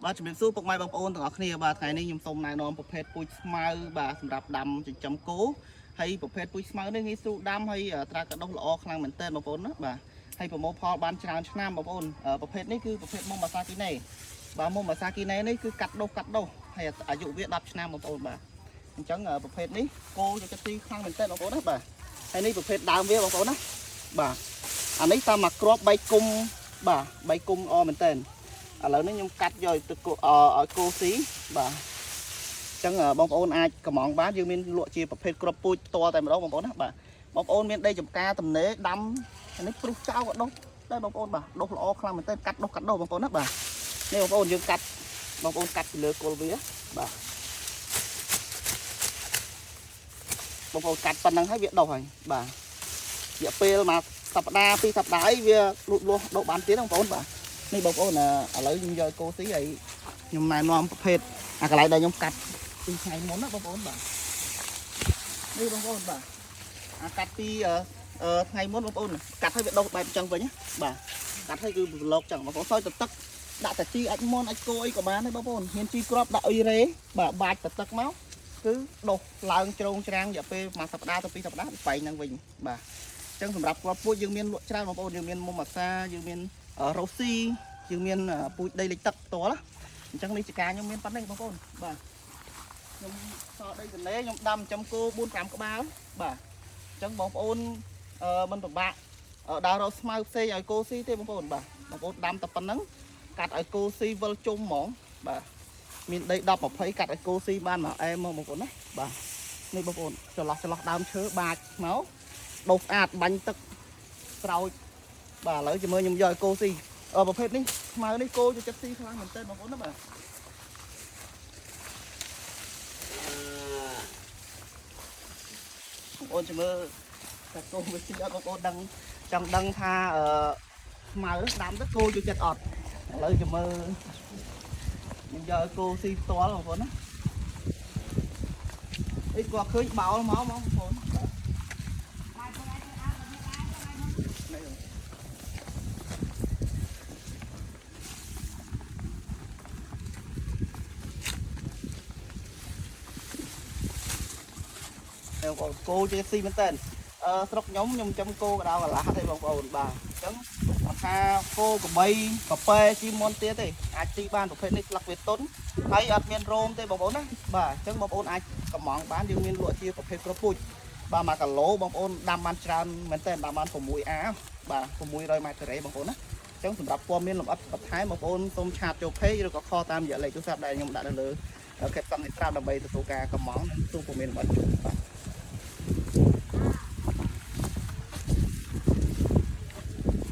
បាទជំរាបសួរពុកម៉ែបងប្អូនទាំងអស់គ្នាបាទថ្ងៃនេះខ្ញុំសូមណែនាំប្រភេទពូជស្មៅបាទសម្រាប់ដាំចិញ្ចឹមគោហើយប្រភេទពូជស្មៅនេះងាយស្រួលដាំហើយត្រាកដុះល្អខ្លាំងមែនទែនបងប្អូនណាបាទហើយប្រមូលផលបានច្រើនឆ្នាំបងប្អូនប្រភេទនេះគឺប្រភេទមុំបាសាគីណេបាទមុំបាសាគីណេនេះគឺកាត់ដុះកាត់ដុះហើយអាយុវា10ឆ្នាំបងប្អូនបាទអញ្ចឹងប្រភេទនេះគោយកចិត្តទីខ្លាំងមែនទែនបងប្អូនណាបាទហើយនេះប្រភេទដើមវាបងប្អូនណាបាទអានេះតាមមួយគ្រាប់3គុំបាទ3គុំល្អមែនទែន ឥឡូវនេះខ្ញុំកាត់យកទៅគោឲ្យគោស៊ីបាទអញ្ចឹងបងប្អូនអាចកំងបានយើងមានលក់ជាប្រភេទគ្រាប់ពូជផ្ទាល់តែម្ដងបងប្អូនណាបាទបងប្អូនមានដីចំការទំនេរដាំអានេះព្រុសចោលក៏ដុះដែរបងប្អូនបាទដុះល្អខ្លាំងមែនទែនកាត់ដុះកាត់ដុះបងប្អូនណាបាទនេះបងប្អូនយើងកាត់បងប្អូនកាត់ពីលើគល់វាបាទបងប្អូនកាត់ប៉ុណ្ណឹងហើយវាដុះហើយបាទរយៈពេលមួយសប្តាហ៍ពីរសប្តាហ៍អីវាលូតលាស់ដុះបានទៀតបងប្អូនបាទ នេះបងប្អូនឥឡូវខ្ញុំយកគោស៊ីហើយខ្ញុំណែនាំប្រភេទអាកន្លែងដែលខ្ញុំកាត់ពីថ្ងៃមុនណាបងប្អូនបាទនេះបងប្អូនបាទអាកាត់ពីថ្ងៃមុនបងប្អូនកាត់ឲ្យវាដុះបែបអញ្ចឹងវិញណាបាទកាត់ឲ្យគឺប្លុកចឹងបងប្អូនសោយទៅទឹកដាក់តាជីអាចមន់អាចគោអីក៏បានដែរបងប្អូនមានជីគ្រាប់ដាក់អ៊ុយរ៉េបាទបាច់ទៅទឹកមកគឺដុះឡើងជ្រងច្រាំងរយៈពេលមួយសប្តាហ៍ទៅពីរសប្តាហ៍បែងហ្នឹងវិញបាទអញ្ចឹងសម្រាប់គ្រាប់ពូជយើងមានលក់ច្រើនបងប្អូនយើងមានមុំអាសាយើងមានរ៉ូស៊ី យើងមានពូជដីលិចទឹកផ្ទាល់ណាអញ្ចឹងនេះចការខ្ញុំមានប៉ុណ្ណេះបងប្អូនបាទខ្ញុំសល់ដីទន្លេខ្ញុំដាំចំគោ4 5ក្បាលបាទអញ្ចឹងបងប្អូនអឺមិនពិបាកដើររកស្មៅផ្សេងឲ្យគោស៊ីទេបងប្អូនបាទបងប្អូនដាំតែប៉ុណ្្នឹងកាត់ឲ្យគោស៊ីវិលជុំហ្មងបាទមានដី10 20កាត់ឲ្យគោស៊ីបានមកអែមមកបងប្អូនណាបាទនេះបងប្អូនចន្លោះចន្លោះដើមឈើបាចមកដុសស្អាតបាញ់ទឹកស្រោចបាទឥឡូវជំរឿខ្ញុំយកឲ្យគោស៊ី ប្រភេទនេះស្មៅនេះគោចូលចិត្តស៊ីខ្លាំងមែនទែនបងប្អូនណាបាទបងប្អូនចាំមើលតែគោវាស៊ីអត់បងប្អូនដឹងចង់ដឹងថាអឺស្មៅដាំទៅគោចូលចិត្តអត់ឥឡូវចាំមើលខ្ញុំយកឲ្យគោស៊ីផ្ទាល់បងប្អូនណាអីគាត់ឃើញបោលមកមកបងប្អូនបាទនេះ បងប្អូនគោជាស៊ីមែនតើអឺស្រុកខ្ញុំខ្ញុំចំគោកដៅកន្លះទេបងប្អូនបាទអញ្ចឹងគាត់ថាគោកបីកាពែជីមុនទៀតទេអាចស៊ីបានប្រភេទនេះស្លឹកវាតុនហើយអត់មានរោមទេបងប្អូនណាបាទអញ្ចឹងបងប្អូនអាចកំងបានយើងមានលក់ជាប្រភេទគ្រាប់ពូជបាទ1គីឡូបងប្អូនដាំបានច្រើនមែនតើដាំបាន 6A បាទ600ម៉ែត្រការ៉េបងប្អូនណាអញ្ចឹងសម្រាប់ព័ត៌មានលម្អិតបន្ថែមបងប្អូនសូមឆាតចូល page ឬក៏ខលតាមរយៈលេខទូរស័ព្ទដែលខ្ញុំដាក់នៅលើ caption នេះស្រាប់ដើម្បីទទួលការកំងនិងទទួលព័ត៌មានលម្អិតជូនបាទ